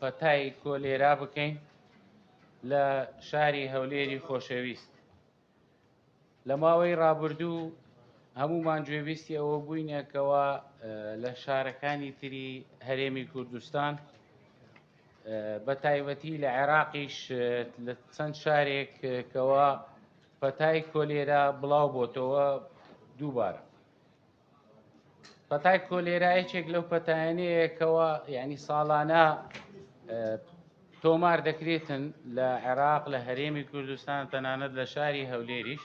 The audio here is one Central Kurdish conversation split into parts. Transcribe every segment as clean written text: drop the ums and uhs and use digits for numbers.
پەتای کۆلێرا بکەین لە شاری هەولێری خۆشەویست. لە ماوەی ڕابردوو هەموومان گوێبیستی ئەوە بووینە کەوا لە شارەکانی تری هەرێمی کوردستان بە تایبەتی لە عێراقیش لە چەند شارێک کەوا پەتای کۆلێرا بڵاو بۆتەوە دووبارە. پەتای کۆلێرا یەکێک لەو پەتایانەیە کەوا یعنی ساڵانە تۆمار دەکرێتن لە عێراق لە هەرێمی کوردستان تەنانەت لە شاری هەولێریش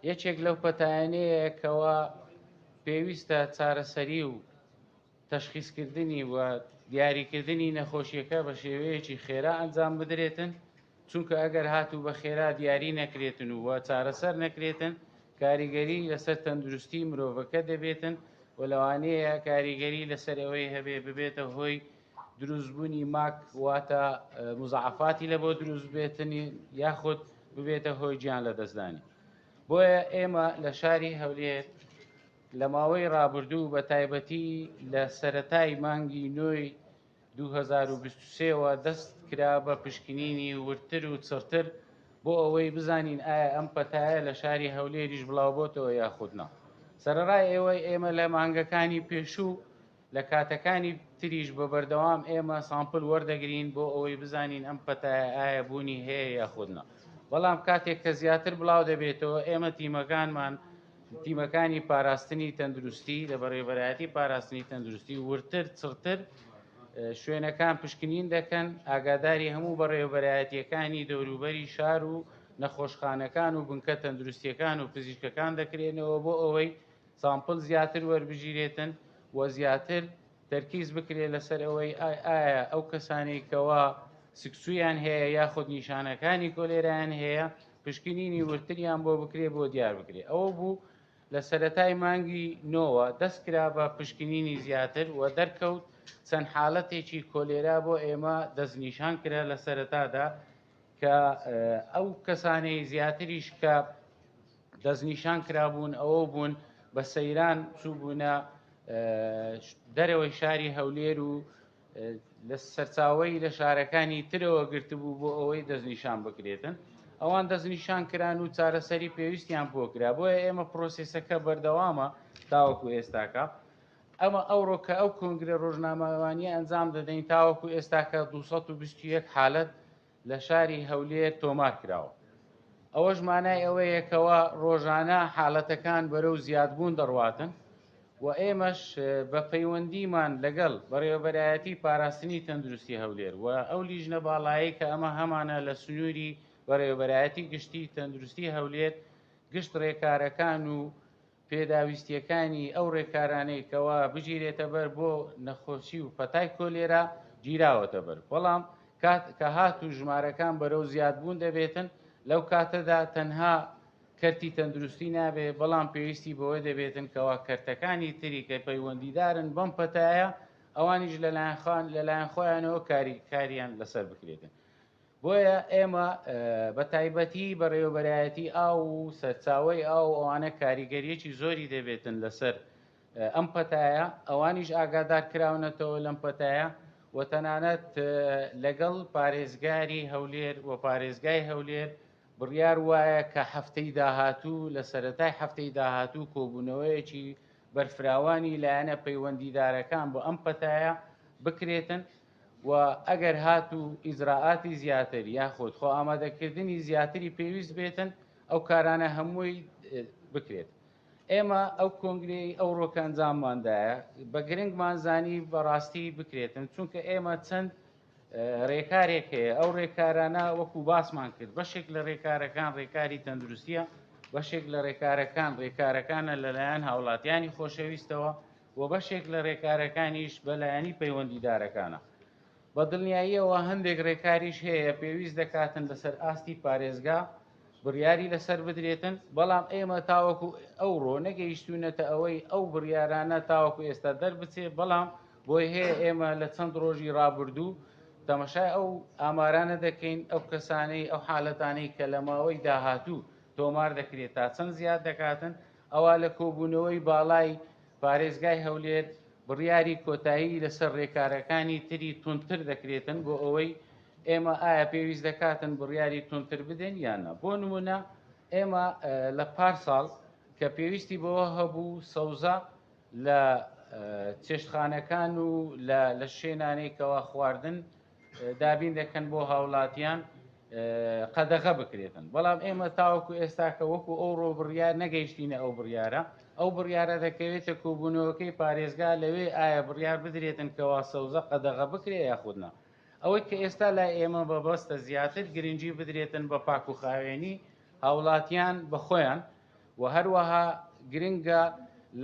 یەکێک لەو پەتایانەیە کەوا پێویستە چارەسەری و تەشخیسکردنی و دیاریکردنی نەخۆشیەکە بە شێوەیەکی خێرا ئەنجام بدرێتن، چونکە ئەگەر هاتوو بە خێرا دیاری نەکرێتن و چارەسەر نەکرێتن کاریگەری لەسەر تەندروستی مرۆڤەکە دەبێتن و لەوانەیە کاریگەری لەسەر ئەوەی هەبێ ببێتە هۆی دروستبوونی ماک واتە مزعفاتی لە بۆ دروست بێتنی یاخود ببێتە هۆی گیان لەدەستدانی. بۆیە ئێمە لە شاری هەولێر لە ماوەی ڕابردوو بە تایبەتی لە سەرەتای مانگی نۆی 2023 وە دەست کرا بە پشکنینی وردتر و چڕتر بۆ ئەوەی بزانین ئایا ئەم پەتایە لە شاری هەولێریش بڵاوبۆتەوە یاخود نا. سەرەڕای ئەوەی ئێمە لە مانگەکانی پێشوو لە کاتەکانی تریش بە بەردەوام ئێمە sample وەردەگرین بۆ ئەوەی بزانین ئەم پەتایە ئایا بوونی هەیە یاخود نا، بەڵام کاتێک کە زیاتر بڵاو دەبێتەوە ئێمە تیمەکانمان تیمەکانی پاراستنی تەندروستی لە بەڕێوەبەرایەتی پاراستنی تەندروستی وردتر چڕتر شوێنەکان پشکنین دەکەن، ئاگاداری هەموو بەڕێوەبەرایەتیەکانی دەوروبەری شار و نەخۆشخانەکان و بنکە تەندروستیەکان و پزیشکەکان دەکرێنەوە بۆ ئەوەی sample زیاتر وەربگیرێتن و زیاتر تەرکیز بکرێت لەسەر ئەوەی ئایا ئەو کەسانەی کەوا سکچوویان هەیە یاخود نیشانەکانی کۆلێرایان هەیە پشکنینی وردتریان بۆ بکرێت بۆ دیار بکرێت. ئەوە بوو لە سەرەتای مانگی نۆوە دەست کرا بە پشکنینی زیاتر و دەرکەوت چەند حاڵەتێکی کۆلێرا بۆ ئێمە دەستنیشان کرا لە سەرەتادا کە ئەو کەسانەی زیاتریش کە دەستنیشان کرابوون ئەوە بوون بە سەیران چووبوونە دەرەوەی شاری هەولێر و لە سەرچاوەی لە شارەکانی ترەوە گرتبوو بۆ ئەوەی دەستنیشان بکرێتن ئەوان دەستنیشان کران و چارەسەری پێویستیان بۆ کرا. بۆیە ئێمە پرۆسیسەکە بەردەوامە تاوەکو ئێستاکە. ئەمە ئەوڕۆ کە ئەو کۆنگرە ڕۆژنامەوانیە ئەنجام دەدەین تاوەکو ئێستاکە 221 حالەت لە شاری هەولێر تۆمار کراوە. ئەوەش مانای ئەوەیە کەوا ڕۆژانە حالەتەکان بەرەو زیادبوون دەڕواتن و ئێمەش بە پەیوەندیمان لەگەڵ بەڕێوەبەرایەتی پاراستنی تەندروستی هەولێر و ئەو لیژنە باڵایەی کە ئەمە هەمانە لە سنووری بەڕێوەبەرایەتی گشتی تەندروستی هەولێر گشت ڕێکارەکان و پێداویستییەکانی ئەو ڕێکارانەی کەوا بگیرێتە بەر بۆ نەخۆشی و پەتای کۆلێرا گیراوەتە بەر، بەڵام کات کە هات و ژمارەکان بەرەو زیادبوون دەبێتن لەو کاتەدا تەنها کەرتی تەندروستی نابێ بەڵام پێویستی بەوە دەبێتن کەوا کەرتەکانی تری کە پەیوەندیدارن بەم پەتایە ئەوانیش لەلایەن خۆیانەوە کاری کاریان لەسەر بکرێتن. بۆیە ئێمە بە تایبەتی بەڕێوەبەرایەتی ئاو و سەرچاوەی ئاو ئەوانە کاریگەریەکی زۆری دەبێتن لەسەر ئەم پەتایە، ئەوانیش ئاگادار کراونەتەوە لەم پەتایە و تەنانەت لەگەڵ پارێزگاری هەولێر و پارێزگای هەولێر بڕیار وایە کە هەفتەی داهاتوو لە سەرەتای هەفتەی داهاتوو کۆبوونەوەیەکی بەرفراوانی لایەنە پەیوەندیدارەکان بۆ ئەم پەتایە بکرێتن و ئەگەر هاتوو ئیجرائاتی زیاتر یاخود خۆ ئامادەکردنی زیاتری پێویست بێتن ئەو کارانە هەمووی بکرێت. ئێمە ئەو کۆنگرەی ئەوڕۆ کە ئەنجامماندایە بە گرنگمان زانی بەڕاستی بکرێتن، چونکە ئێمە چەند ڕێکارێک هەیە، ئەو ڕێکارانە وەکو باسمان کرد بەشێک لە ڕێکارەکان ڕێکاری تەندروستیە، بەشێک لە ڕێکارەکان ڕێکارەکانە لەلایەن هاوڵاتیانی خۆشەویستەوە و بەشێک لە ڕێکارەکانیش بە لایەنی پەیوەندیدارەکانە. بە دڵنیاییەوە هەندێک ڕێکاریش هەیە پێویست دەکاتن لەسەر ئاستی پارێزگا بڕیاری لەسەر بدرێتن، بەڵام ئێمە تاوەکو ئەوڕۆ نەگەیشتوونەتە ئەوەی ئەو بڕیارانە تاوەکو ئێستا دەربچێ، بەڵام بۆی هەیە ئێمە لە چەند ڕۆژی ڕابردوو تەمەشای ئەو ئامارانە دەکەین، ئەو کەسانەی ئەو حالەتانەی کە لە ماوەی داهاتوو تۆمار دەکرێت تا چەند زیاد دەکاتن، ئەوا لە کۆبوونەوەی باڵای پارێزگای هەولێر بڕیاری کۆتایی لەسەر ڕێکارەکانی تری توندتر دەکرێتن بۆ ئەوەی ئێمە ئایا پێویست دەکاتن بڕیاری توندتر بدەین یان نا. بۆ نمونە ئێمە لە پار ساڵ کە پێویستی بەوە هەبوو سەوزە لە چێشتخانەکان و لە شوێنانەی کەوا خواردن دابین دەکەن بۆ هاوڵاتیان قەدەغە بکرێتن، بەڵام ئێمە تاوەکو ئێستاکە وەکو ئەو ڕۆ بڕیار نەگەیشتینە ئەو بڕیارە. ئەو بڕیارە دەکەوێتە کۆبوونەوەکەی پارێزگا، لەوێ ئایا بڕیار بدرێتن کەوا سەوزە قەدەغە بکرێ یاخود نا. ئەوەی کە ئێستا لای ئێمە بەبەستە زیاتر گرنگی بدرێتن بە پاک و خاوێنی هاوڵاتیان بە خۆیان و هەروەها گرنگە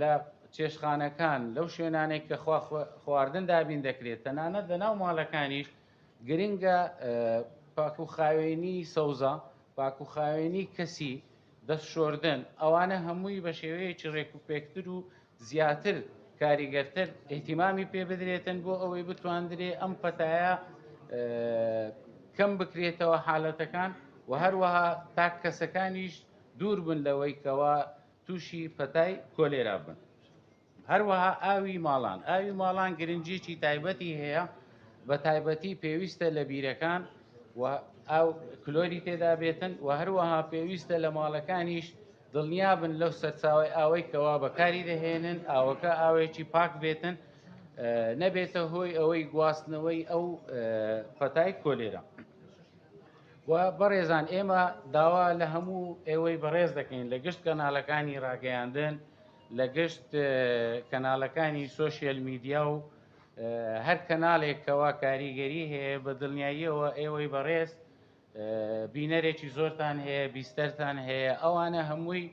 لە چێشتخانەکان لەو شوێنانەی کە خوا خواردن دابین دەکرێت، تەنانەت لە ناو ماڵەکانیش گرنگە پاک و خاوێنی سەوزە، پاک و خاوێنی کەسی، دەست شۆردن، ئەوانە هەمووی بە شێوەیەکی ڕێک و پێکتر و زیاتر کاریگەرتر ئیهتیمامی پێ بدرێتن بۆ ئەوەی بتواندرێ ئەم پەتایە کەم بکرێتەوە حالەتەکان و هەروەها تاک کەسەکانیش دوور بن لەوەی کەوا تووشی پەتای کۆلێرا بن. هەروەها ئاوی ماڵان، ئاوی ماڵان گرنگیەکی تایبەتی هەیە، بە تایبەتی پێویستە لە بیرەکان و ئاو کلۆری تێدا بێتن و هەروەها پێویستە لە ماڵەکانیش دڵنیابن لەو سەرچاوەی ئاوەی کەوا بەکاری دەهێنن ئاوەکە ئاوێکی پاک بێتن نەبێتە هۆی ئەوەی گواستنەوەی ئەو پەتای کۆلێرا. و بەڕێزان ئێمە داوا لە هەموو ئێوەی بەڕێز دەکەین لە گشت کەنالەکانی ڕاگەیاندن، لە گشت کەناڵەکانی سۆشیال میدیا و هەر کەناڵێک کەوا کاریگەری هەیە، بە دڵنیاییەوە ئێوەی بەڕێز بینەرێکی زۆرتان هەیە، بیستەرتان هەیە، ئەوانە هەمووی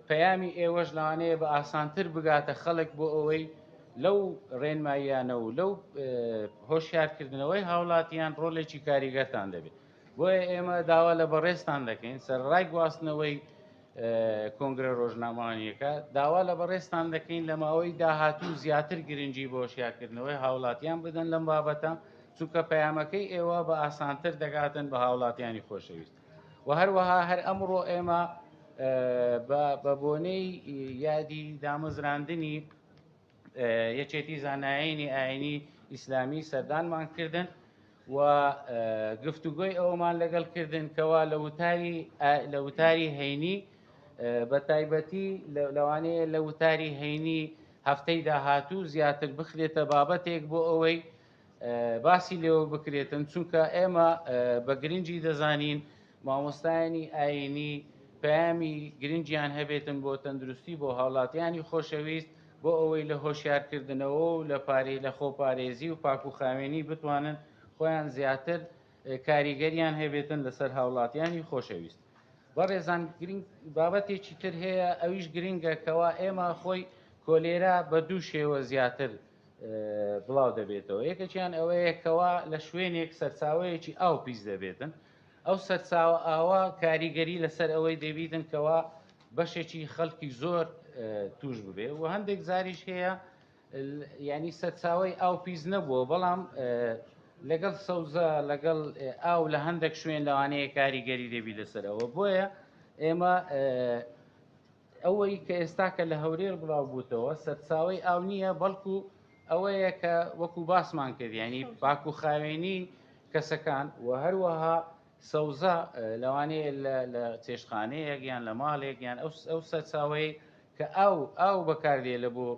پەیامی ئێوەش لەوانەیە بە ئاسانتر بگاتە خەڵک بۆ ئەوەی لەو ڕێنماییانە و لەو هۆشیارکردنەوەی هاوڵاتیان ڕۆلێکی کاریگەرتان دەبێت. بۆیە ئێمە داوا لە بەڕێزتان دەکەین سەرەڕای گواستنەوەی کۆنگرە ڕۆژنامەوانیەکە، داوا لە بەڕێزتان دەکەین لە ماوەی داهاتوو زیاتر گرنگی بۆ هۆشیارکردنەوەی هاوڵاتیان بدەن لەم بابەتە، چونکە پەیامەکەی ئێوە بە ئاسانتر دەگاتن بە هاوڵاتیانی خۆشەویست. و هەروەها هەر ئەمڕۆ ئێمە بە بۆنەی یادی دامەزراندنی یەکێتی زانایانی ئاینی ئیسلامی سەردانمان کردن و گفتوگۆی ئەومان لەگەڵ کردن کەوا لە وتاری لە وتاری هەینی بە تایبەتی لەوانەیە لە وتاری هەینی هەفتەی داهاتوو زیاتر بخرێتە بابەتێک بۆ ئەوەی باسی لێوە بکرێتن، چونکە ئێمە بە گرنگی دەزانین مامۆستایانی ئاینی پەیامی گرنگیان هەبێتن بۆ تەندروستی بۆ هاوڵاتیانی خۆشەویست، بۆ ئەوەی لە هۆشیارکردنەوە و لە پارێ لە خۆپارێزی و پاک و خاوێنی بتوانن خۆیان زیاتر کاریگەریان هەبێتن لەسەر هاوڵاتیانی خۆشەویست. بەڕێزان گرنگ بابەتێکی تر هەیە ئەویش گرنگە کەوا ئێمە خۆی کۆلێرا بە دوو شێوە زیاتر بڵاو دەبێتەوە، یەکێکیان ئەوەیە کەوا لە شوێنێک سەرچاوەیەکی ئاو پیس دەبێتن، ئەو سەرچاوە ئاوە کاریگەری لەسەر ئەوەی دەبیتن کەوا بەشێکی خەڵکی زۆر توش ببێ و هەندێک جاریش هەیە ینی سەرچاوی ئاو پیس نەبووە بەڵام لەگەڵ سەوزە لەگەڵ ئاو لە هەندێک شوێن لەوانەیە کاریگەری دەبی لەسەرەوە. بۆیە ئێمە ئەوەی کە ئێستاکە لە هەولێر بڵاو بووتەوە سەرچاوەی ئاو نییە، بەڵکو ئەوەیە کە وەکو باسمان کرد ینی پاک و خاوێنی کەسەکان و هەروەها سەوزە لەوانەیە لە چێشتخانەیەک یان لە ماڵێک یان ئەو سەرچاوەی کە ئاو ئاو بەکاردێ لە بۆ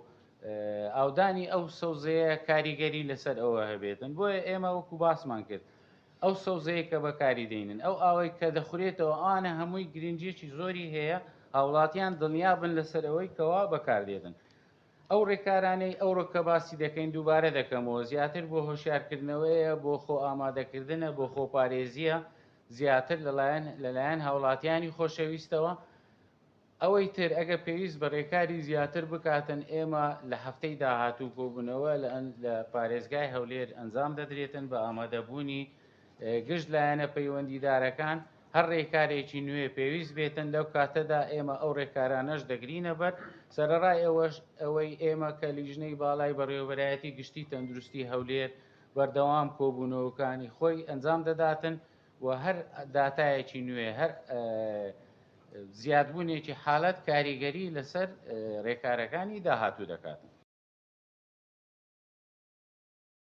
ئاودانی ئەو سەوزەیە کاریگەری لەسەر ئەوە هەبێتن. بۆیە ئێمە وەکو باسمان کرد ئەو سەوزەیە کە بەکاری دێنن، ئەو ئاوەی کە دەخورێتەوە، ئەوانە هەمووی گرنگیەکی زۆری هەیە، هاوڵاتیان دڵنیابن لەسەر ئەوەی کەوا بەکاردێتن. ئەو ڕێکارانەی ئەوڕۆ کە باسی دەکەین دووبارە دەکەمەوە زیاتر بۆ هۆشیارکردنەوەیە، بۆ خۆ ئامادەکردنە، بۆ خۆپارێزیە زیاتر لەلایەن هاوڵاتیانی خۆشەویستەوە. ئەوەی تر ئەگەر پێویست بە رێکاری زیاتر بکاتن ئێمە لە هەفتەی داهاتوو کۆبوونەوە لە پارێزگای هەولێر ئەنجام دەدرێتن بە ئامادەبوونی گشت لایەنە پەیوەندیدارەکان، هەر رێکارێکی نوێ پێویست بێتن لەو کاتەدا ئێمە ئەو رێکارانەش دەگرینە بەر. سەرەڕای ئەوەش ئەوەی ئێمە کە لیژنەی باڵای بەڕێوەبەرایەتی گشتی تەندروستی هەولێر بەردەوام کۆبوونەوەکانی خۆی ئەنجام دەداتن و هەر داتایەکی نوێ هەر زیادبوونێکی حالەت کاریگەری لەسەر رێکارەکانی داهاتوو دەکات.